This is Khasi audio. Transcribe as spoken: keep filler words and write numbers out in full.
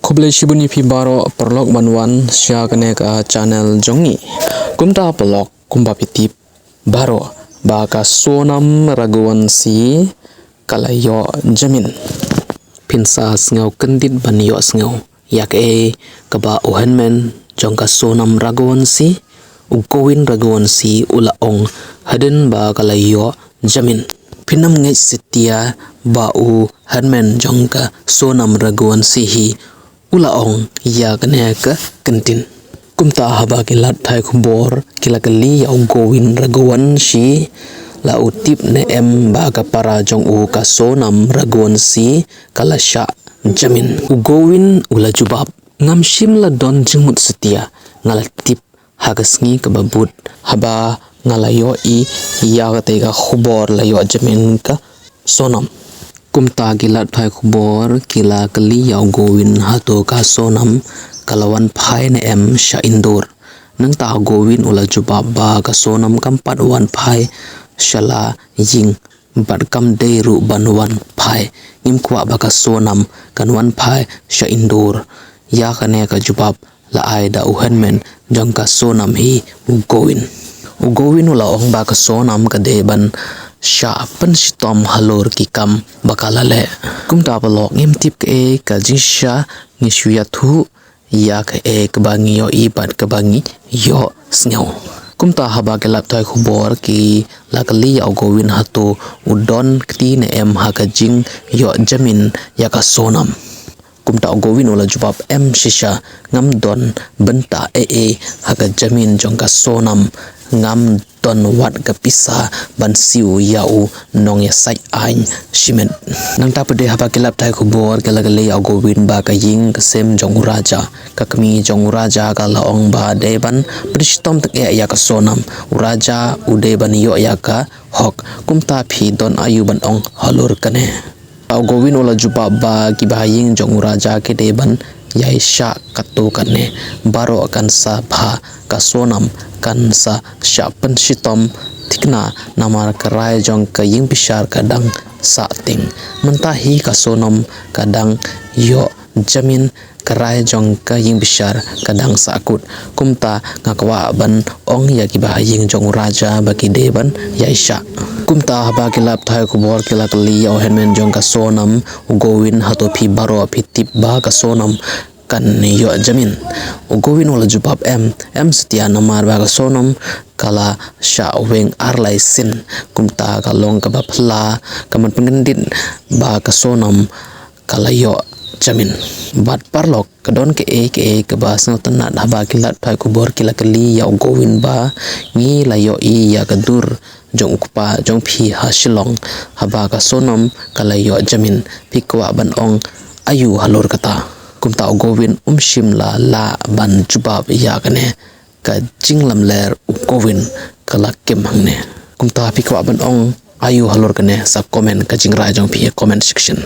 Khublei shibun ïa phi baroh paralok ban wan sha kane ka channel jong ngi. Kumta paralok, kumba phi tip baroh ba ka Sonam Raghuvanshi ka la ïoh jamin. Phin sa sngew kyndit ban ïohsngew ïa kaei kaba u hynmen jong ka Sonam Raghuvanshi, u Govin Raghuvanshi, u la ong hadien ba ka la ïoh jamin. Phin ym ngeit satia ba u hynmen jong ka Sonam Raghuvanshi hi u la ong ïa kane ka kyntien. Kumta haba ki lad pathai khubor ki la kylli ïa u Govin Raghuvanshi, la u tip ne em ba ka para jong u ka Sonam Raghuvanshi ka la shah jamin? U Govin u la jubab, ngam shym la don jingmut satia, nga la tip ha ka sngi kaba bud haba nga la ïohi ïa katei ka khubor la ïoh jamin ka Sonam. Kumta ki lad pathai khubor ki la kylli ïa u Govin, hato ka Sonam ka la wan phai ne em sha Indore. Nangta u Govin u la jubab ba ka Sonam kam pat wan phai sha la ïing bad kam dei ruh ban wan phai. Ngim kwah ba ka Sonam kan wan phai sha Indore. Ïa kane ka jubab la ai da u hynmen jong ka Sonam hi, u Govin. U Govin u la ong ba ka Sonam ka dei ban shah pynshitom halor ki kam ba ka la leh. Kumta paralok, ngim tip kaei ka jingshisha, ngi shu ïathuh ïa kaei kaba ngi ïohi bad kaba ngi ïohsngew. Kumta haba ki lad pathai khubor ki la kylli ïa u Govin hato u don kti ne em ha ka jingïoh jamin ïa ka Sonam. Kumta u Govin u la jubab, em shisha, ngam don bynta ei ei ha ka jamin jong ka Sonam, ngam don wat ka pisa ban siew ïa u nongïasaid aiñ shimet. Nangta pat de haba ki lad pathai khubor ki la kylli ïa u Govin ba ka ïing ka sem jong u Raja, ka kmie jong u Raja ka la ong ba dei ban pynshitom tang eh ïa ka Sonam, u Raja u dei ban ïoh ïa ka hok. Kumta phi don aïu ban ong halor kane? U Govin u la jubab ba ki bahaïing jong u Raja ki dei ban ïaishah katto katne, baroh kan sa bha, ka Sonam kan sa shah pynshitom thikna namar ka rai jong ka ïing bishar ka dang sah tieng. Mynta hi ka Sonam ka dang ïoh jamin, ka rai jong ka ïing bishar ka dang sah kut. Kumta nga kwah ban ong ïa ki bahaïing jong u Raja ba ki dei ban ïaishah. Kumta haba ki lad pathai khubor ki la kylli ïa u hynmen jong ka Sonam, u Govin, hato phi baroh phi tip ba ka Sonam kan ïoh jamin? U Govin u la jubab, em, em satia, namar ba ka Sonam ka la shah weng ar lai sien. Kumta ka long kaba phylla, ka man pynkyndit ba ka Sonam ka la ïoh jamin. Bad paralok, ka don kaei kaei kaba sngewtynnat haba ki lad pathai khubor ki la kylli ïa u Govin ba ngi la ïohi ïa ka dur jong u kpa jong phi ha Shillong, haba ka Sonam ka la ïoh jamin, phi kwah ban ong aïu halor kata? Kumta u Govin um shym la lah ban jubab ïa kane ka jinglamler u Govin ka la kem hangne. Kumta phi kwah ban ong aïu halor kane, sa comment ka jingrai jong phi ha comment section.